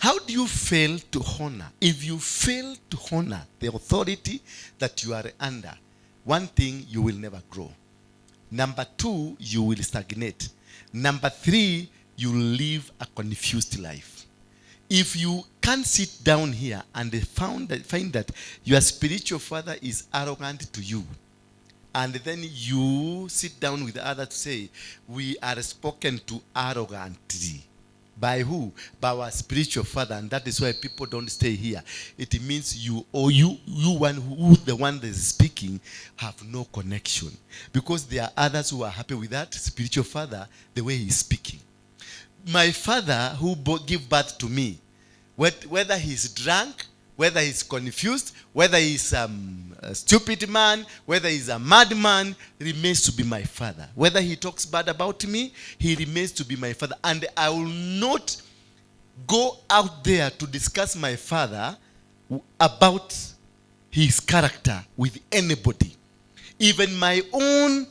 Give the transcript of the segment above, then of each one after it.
How do you fail to honor? If you fail to honor the authority that you are under, one thing, you will never grow. Number two, you will stagnate. Number three, you will live a confused life. If you can't sit down here and find that your spiritual father is arrogant to you, and then you sit down with others to say, "We are spoken to arrogantly." By who? By our spiritual father. And that is why people don't stay here. It means you or you one who the one that is speaking have no connection. Because there are others who are happy with that spiritual father, the way he's speaking. My father who give birth to me, whether he's drunk, whether he's confused, whether he's a stupid man, whether he's a madman, remains to be my father. Whether he talks bad about me, he remains to be my father. And I will not go out there to discuss my father about his character with anybody. Even my own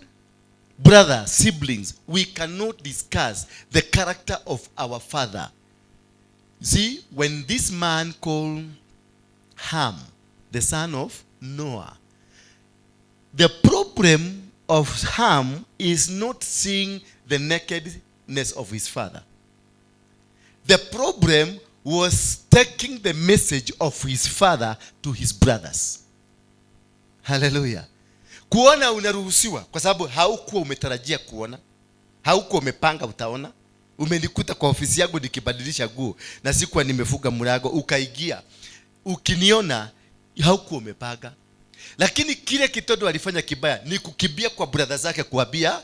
brother, siblings, we cannot discuss the character of our father. See, when this man called Ham, the son of Noah, the problem of Ham is not seeing the nakedness of his father. The problem was taking the message of his father to his brothers. Hallelujah. Kuona unaruhusiwa kwa sababu haukuwa umetarajia kuona, haukuwa umepanga utaona. Umenikuta kwa ofisi yangu nikibadilisha nguo na sikuwa nimefunga mlango, ukaingia. Ukiniona haukuwa umepanga. Lakini kile kitendo alifanya kibaya ni kukimbia kwa brother zake kuambia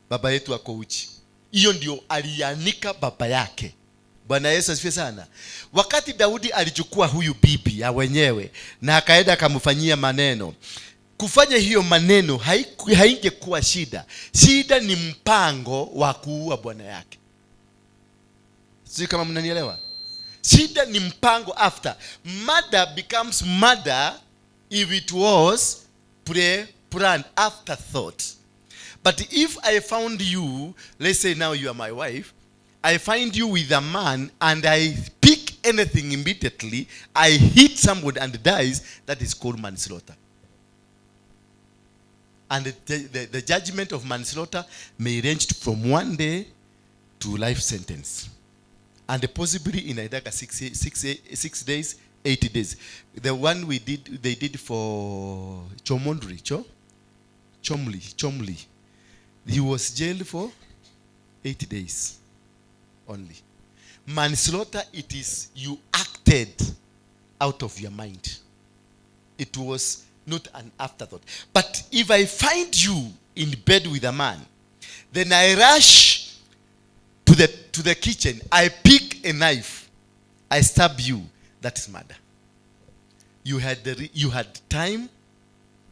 baba yetu ako uchi. Hiyo ndio alianika baba yake. Bwana Yesu asifiwe sana. Wakati Daudi alichukua huyu bibi ya wenyewe na akaenda akamfanyia maneno, kufanya hiyo maneno haingekuwa shida. Shida ni mpango wa kuua bwana yake. Sijui kama mnanielewa. Shida ni mpango after. Murder becomes murder if it was pre-planned, afterthought. But if I found you, let's say now you are my wife, I find you with a man and I pick anything immediately, I hit somebody and dies, that is called manslaughter. And the judgment of manslaughter may range from 1 day to life sentence. And possibly in either 6 days, 8 days. The one we did, they did for Chomondri, Chomley, Chomley. He was jailed for 8 days only. Manslaughter, it is you acted out of your mind. It was not an afterthought. But if I find you in bed with a man, then I rush to the kitchen, I pick a knife, I stab you, that is murder. You had time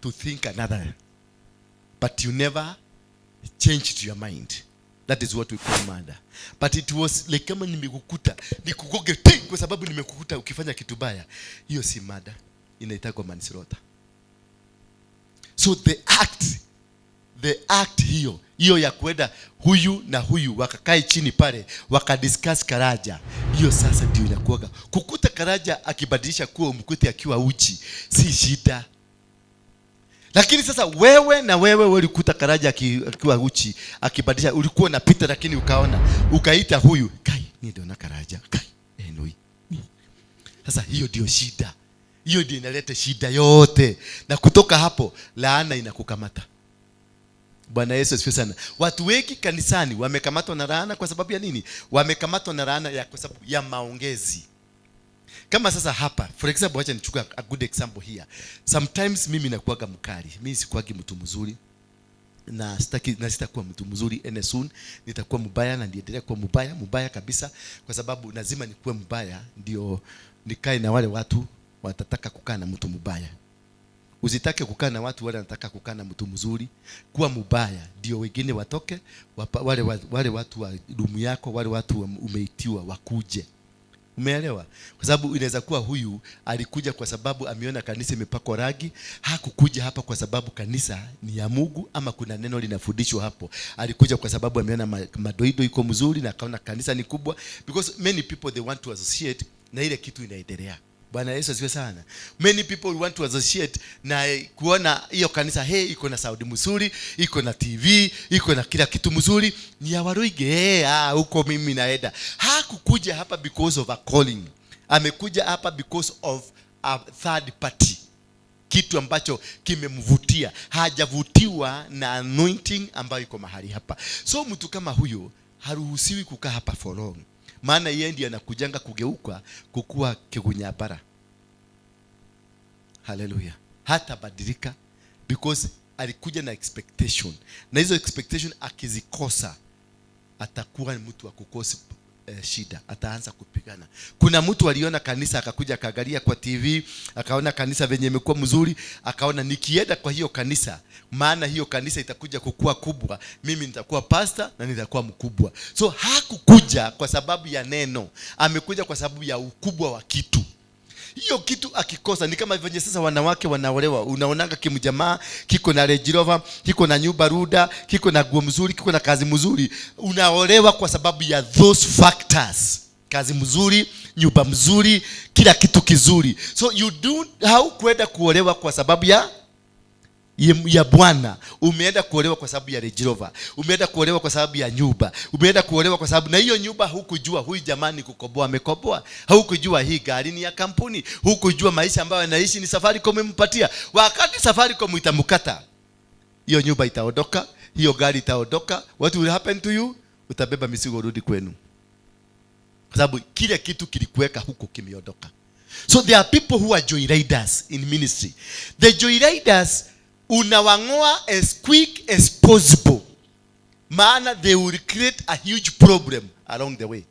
to think another, but you never changed your mind. That is what we call murder. But it was like kama nimekukuta nikugonge ti kwa sababu nimekukuta ukifanya kitu baya, hiyo si murder, inaitagwa manslaughter. So the act hiyo hiyo ya kwenda huyu na huyu wakakae chini pale wakadiscuss Karanja, hiyo sasa ndio inakuwaga kukuta Karanja akibadilisha kuwa umkute akiwa uchi, si shida. Lakini sasa wewe na wewe ulikuta Karanja akiwa uchi akibadilisha, ulikuwa unapita lakini ukaona, ukaita huyu kai, ni ndio na Karanja kai enoi. Sasa hiyo ndio shida, hiyo ndio inaleta shida yote, na kutoka hapo laana inakukamata. Bwana Yesu asifiwe sana. Watu wengi kanisani wamekamatwa na laana kwa sababu ya nini? Wamekamatwa na laana ya kwa sababu ya maongezi. Kama sasa hapa, for example, wacha nichukue a good example here. Sometimes mimi nakuwaga mkali, mimi sikuwagi mtu mzuri na sitaki na sitakuwa mtu mzuri any soon. Nitakuwa mbaya na niendelee kuwa mbaya, mbaya kabisa, kwa sababu lazima nikuwe mbaya ndio nikae na wale watu watataka kukaa na mtu mbaya. Usitake kukaa na watu wale wanataka kukaa na mtu mzuri. Kuwa mubaya ndio wengine watoke wale watu wa room yako, wale watu umeitiwa wakuje. Umeelewa? Kwa sababu inaweza kuwa huyu alikuja kwa sababu ameona kanisa imepakwa rangi, hakukuja hapa kwa sababu kanisa ni ya Mungu ama kuna neno linafundishwa hapo. Alikuja kwa sababu ameona madoido iko mzuri na akaona kanisa ni kubwa, because many people, they want to associate na ile kitu inaendelea. Bwana Yesu asifiwe sana. Many people want to associate na kuona hiyo kanisa, hey, iko na sound mzuri, iko na TV, iko na kila kitu mzuri, ni ya Waruinge. Hey, ah, huko mimi naenda. Hakukuja hapa because of a calling. Amekuja hapa because of a third party, kitu ambacho kimemvutia. Hajavutiwa na anointing ambayo iko mahali hapa. So mtu kama huyo haruhusiwi kukaa hapa for long, maana yeye ndiye anakujanga kugeuka kukuwa kigunyabara. Haleluya! Hatabadilika because alikuja na expectation, na hizo expectation akizikosa atakuwa ni mtu wa kukosi shida, ataanza kupigana. Kuna mtu aliona kanisa, akakuja akaangalia kwa TV, akaona kanisa venye imekuwa mzuri, akaona nikienda kwa hiyo kanisa, maana hiyo kanisa itakuja kukua kubwa, mimi nitakuwa pastor na nitakuwa mkubwa. So hakukuja kwa sababu ya neno, amekuja kwa sababu ya ukubwa wa kitu. Hiyo kitu akikosa, ni kama venye sasa wanawake wanaolewa. Unaonanga kimjamaa kiko na Range Rover, kiko na nyumba Runda, kiko na nguo mzuri, kiko na kazi mzuri. Unaolewa kwa sababu ya those factors: kazi mzuri, nyumba mzuri, kila kitu kizuri. So you do haukwenda kuolewa kwa sababu ya Bwana. Umeenda kuolewa kwa sababu ya Range Rover, umeenda kuolewa kwa sababu ya nyumba, umeenda kuolewa kwa sababu, na hiyo nyumba hukujua huyu jamani kukoboa amekoboa, hukujua hii gari ni ya kampuni, hukujua maisha ambayo anaishi ni Safaricom imempatia. Wakati Safaricom itamkata, hiyo nyumba itaondoka, hiyo gari itaondoka. What will happen to you? Utabeba mizigo urudi kwenu, kwa sababu kile kitu kilikuweka huko kimeondoka. So there are people who are joyriders in ministry. The joyriders unawang'oa as quick as possible, maana they will create a huge problem along the way.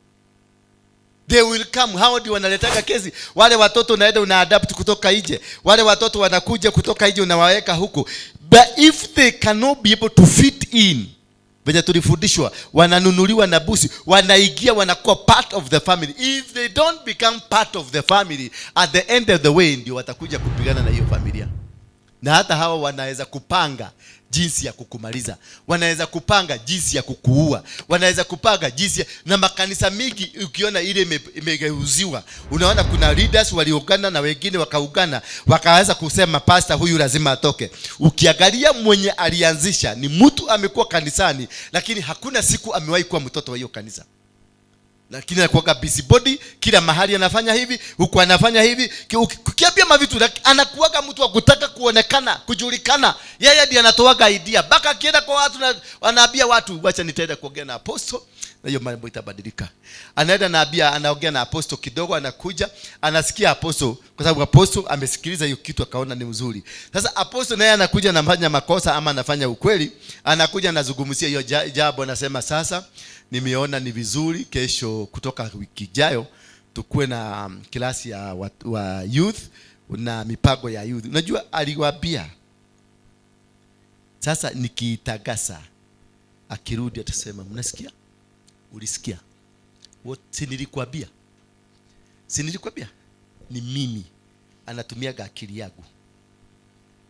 They will come. Hao ndio wanaletaga kesi. Wale watoto unaenda una adopt kutoka nje, wale watoto wanakuja kutoka nje, unawaweka huku. But if they cannot be able to fit in venye tulifundishwa, wananunuliwa na busi, wanaingia, wanakuwa part of the family. If they don't become part of the family, at the end of the way ndio watakuja kupigana na hiyo familia. Na hata hawa wanaweza kupanga jinsi ya kukumaliza, wanaweza kupanga jinsi ya kukuua, wanaweza kupanga jinsi ya... Na makanisa mingi ukiona ile imegeuziwa, unaona kuna leaders waliungana na wengine wakaungana, wakaanza kusema pastor huyu lazima atoke. Ukiangalia mwenye alianzisha ni mtu amekuwa kanisani, lakini hakuna siku amewahi kuwa mtoto wa hiyo kanisa, lakini anakuwaga busybody kila mahali, anafanya hivi huku, anafanya hivi. Ukiambia mavitu, anakuwaga mtu wa kutaka kuonekana, kujulikana. Yeye ndiye anatoaga idea mpaka akienda kwa watu na anaambia watu, "Wacha nitaenda kuongea na apostle na hiyo mambo itabadilika." Anaenda naambia, anaongea na apostle kidogo, anakuja anasikia apostle, kwa sababu apostle amesikiliza hiyo kitu akaona ni mzuri. Sasa apostle naye anakuja, anafanya makosa ama anafanya ukweli, anakuja anazungumzia hiyo jambo, anasema, "Sasa nimeona ni vizuri kesho, kutoka wiki ijayo, tukuwe na klasi ya wa youth na mipango ya youth." Unajua aliwaambia, sasa nikiitagasa, akirudi atasema, "Mnasikia? Ulisikia? What, si nilikuambia? Si nilikuambia? Ni mimi anatumiaga akili yangu."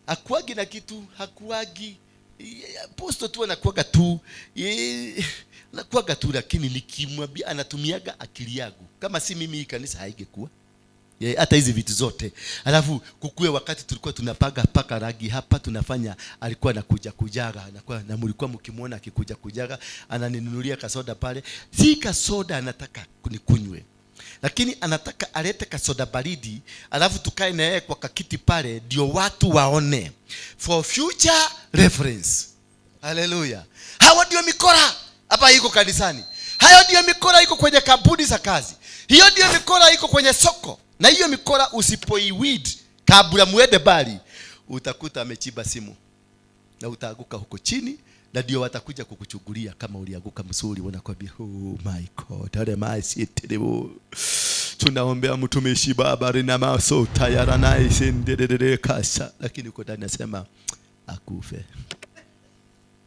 Hakuagi na kitu, hakuagi apostle tu, anakuaga tu, anakuaga tu, lakini nikimwambia anatumiaga akili yangu. Kama si mimi, hii kanisa haingekuwa. Hata hizi vitu zote. Alafu kukue wakati tulikuwa tunapaga paka rangi hapa tunafanya, alikuwa anakuja kujaga, anakuwa na mlikuwa mkimwona akikuja kujaga, ananinunulia kasoda pale. Si kasoda anataka nikunywe, lakini anataka alete kasoda baridi, alafu tukae na yeye kwa kakiti pale, ndio watu waone for future reference. Haleluya! Hawa ndio mikora hapa iko kanisani, hayo ndio mikora iko kwenye kampuni za kazi, hiyo ndio mikora iko kwenye soko. Na hiyo mikora usipoiweed kabla muende bali, utakuta amechimba simu na utaanguka huko chini, na ndio watakuja kukuchungulia kama ulianguka mzuri. Wanakwambia, "Oh my God, ale maisitirebo, tunaombea mtumishi baba rina maso tayara na isindelele kasa," lakini uko ndani nasema akufe.